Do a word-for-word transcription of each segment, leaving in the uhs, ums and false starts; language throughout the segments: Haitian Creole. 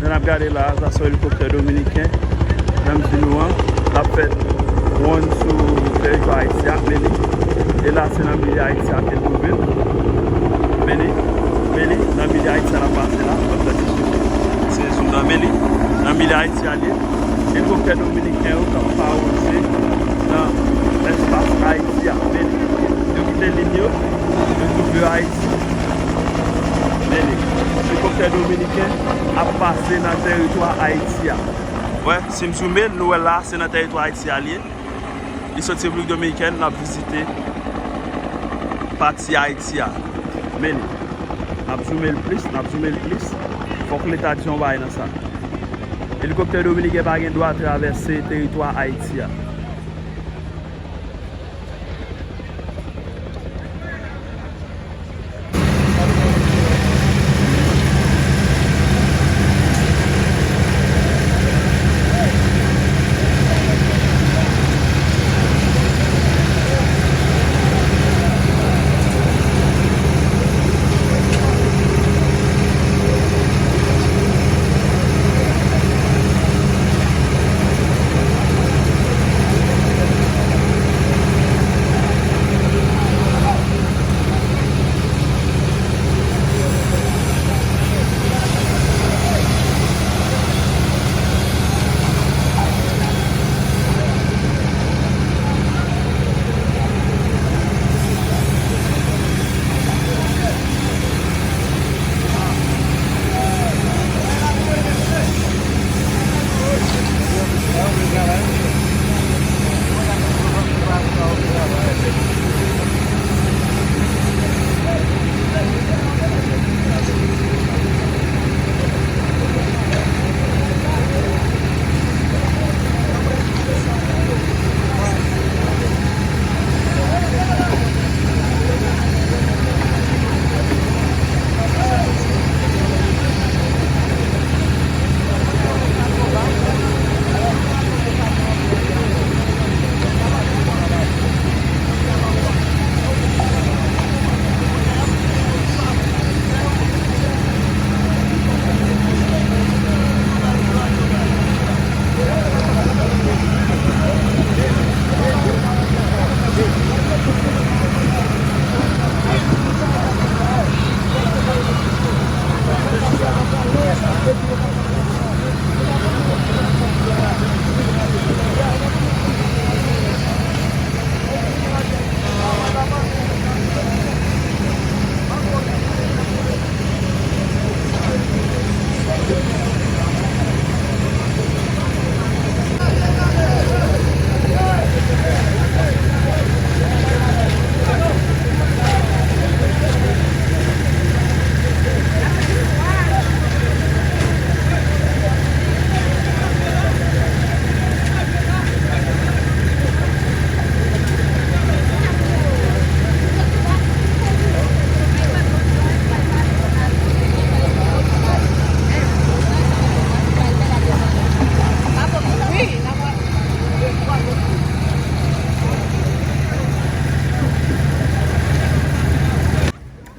Jan n ap gade la a, sa se yon elikoptè dominiken. Jan m di nou an, l ap fè wonn sou tèritwa Ayiti a, men li. E la, se nan milye Ayiti a ke l twouve l. Men li, men li, nan milye Ayiti a l ap pase la, l ap fè sou. Se zoom nan, men li, nan milye Ayiti a li ye. Elikoptè dominiken yo k ap pawouze nan espas Ayiti a, men li. Yo kite lim yo, yo twouve yo Ayiti. Men li, elikoptè dominiken ap pase nan tèritwa Ayiti a. Wè, si m zoome, nou wè la, se nan tèritwa Ayiti a li ye. Li soti Repiblik Dominikèn, l ap vizite pati Ayiti a. Men li, n ap zoome l plis, n ap zoome l plis. Fòk Leta di yon bagay nan sa. Elikoptè dominiken pa gen dwa travèse tèritwa Ayiti a.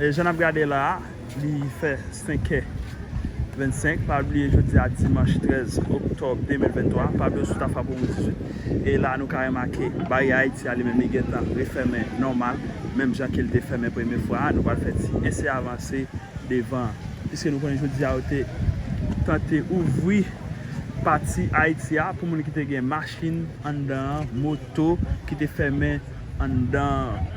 E jan n ap gade la a, li fè senkè vennsenk. Pa bliye jodi a dimanch trèz oktòb de mil venntwa. Pa bliye sou Tafa Pwomò dizuit. E la nou ka remake baryè Ayiti a li menm li gentan refèmen nòmal. Menm jan ke l te fèmen premye fwa a, nou pral fè ti eseye avanse devan. Piske nou konnen jodi a yo te tante ouvri pati Ayiti a pou moun ki te gen machin anndan an, moto ki te fèmen anndan an.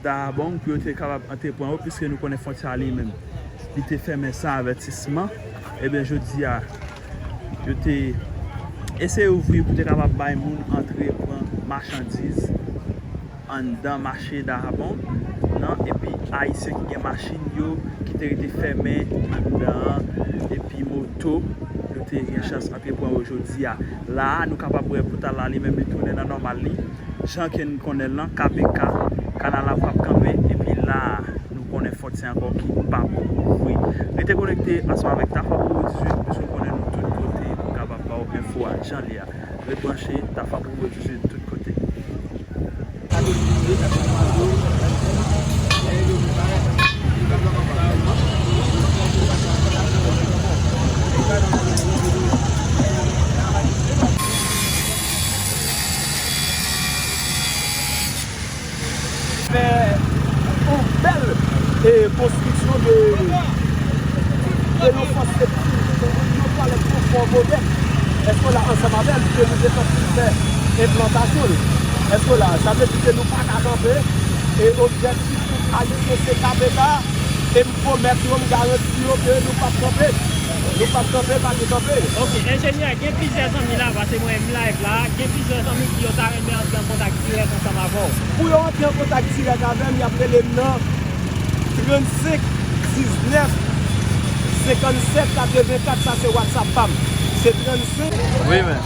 Dahab pou yo te kapab antre pran yo, piske nou konnen fwontyè a li menm, li te fèmen san avètisman. Ebyen, jodi a, yo te eseye ouvri pou te kapab bay moun antre pran machandiz anndan mache Dahab nan, epi Ayisyen ki gen machin yo, ki te rete fèmen anndan an, epi moto, yo te gen chans antre pran yo jodi a. La a, nou kapab wè pòtal la li menm li tounen nan nòmal li. Jan ke n konnen l lan, K P K, kanal la p ap kanpe, epi la a, nou konnen fwontyè ankò ki p ap ouvri. Rete konekte ansanm avèk Tafa Pwomò dizuit, piske nou konnen nou tout kote pou kapab ba w enfo a jan l ye a. Ret branche, Tafa Pwomò dizuit, tout kote. Sa te di, sa te di, sa te di. Lè yo vin parèt, li pa pran pa. Sa te di, sa te di. Yon fòs se pou yon twalèt konfò modèn. Èske w la ansanm avè m ke nou te sòti fè enplantasyon l? Èske w la? Sa vle di ke nou pa ka kanpe. E objektif tout Ayisyen se kanpe sa. E m pwomèt yo, m garanti yo ke nou p ap kanpe. Nou p ap kanpe, pa gen kanpe. Ok, enjenyè, gen plizyè zanmi la, paske mwen menm live la, gen plizyè zanmi ki yo ta renmen antre an kontak dirèk ansanm avè w. Pou yo antre an kontak dirèk avè m, y ap rele m nan trannsenk diznèf senkannsèt katrevenkat, sa se WhatsApp pa m. Se trannsenk. Wi, men.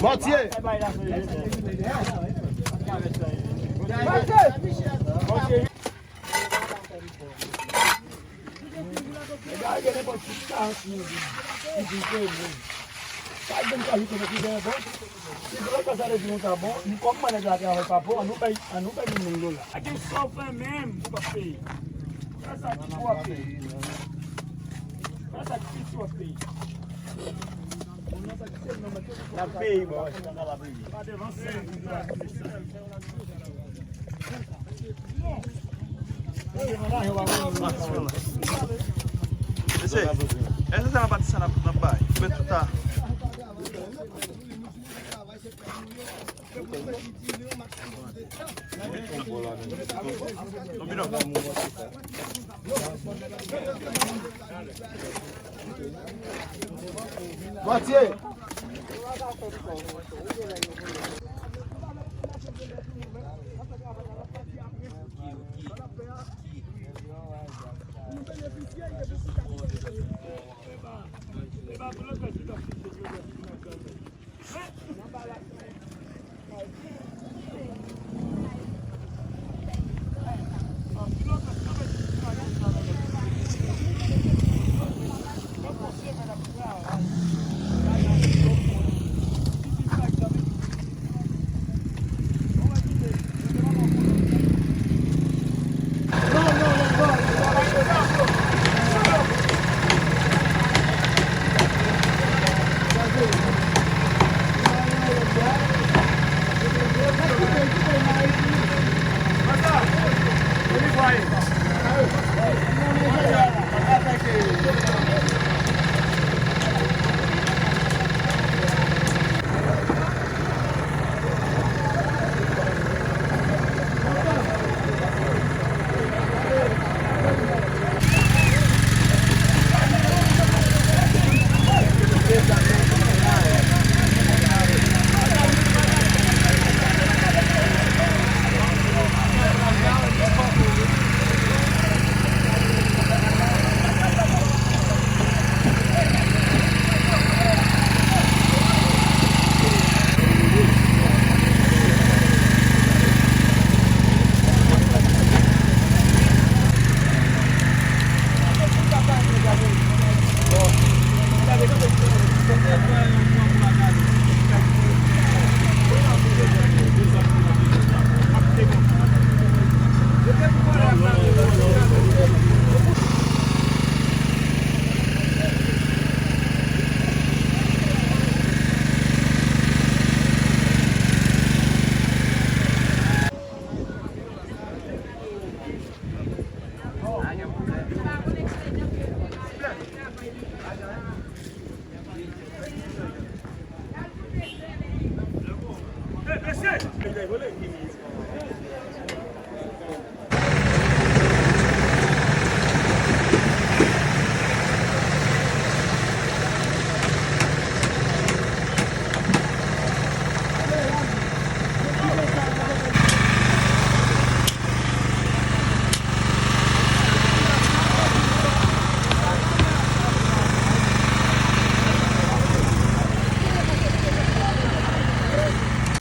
Matye! Nèg la gen nenpòt ki karant mil goud. Li di ke moun. Sa gen ka joute nan ki gen bon. Si se sa, sa vle di nou ta bon. Nou kòm mwen nèg la travay pa bon, an nou bay, an nou bay moun dola. A gen sa w fè menm, ou p ap peye. Fè sa ki w ap peye. Fè sa ki w ap peye. N ap peye, bò. Pa devan sèl. Mesye, èske se nan pati sa n ap, n ap bay? Ou mèt tout a. Non, bidon. Matye!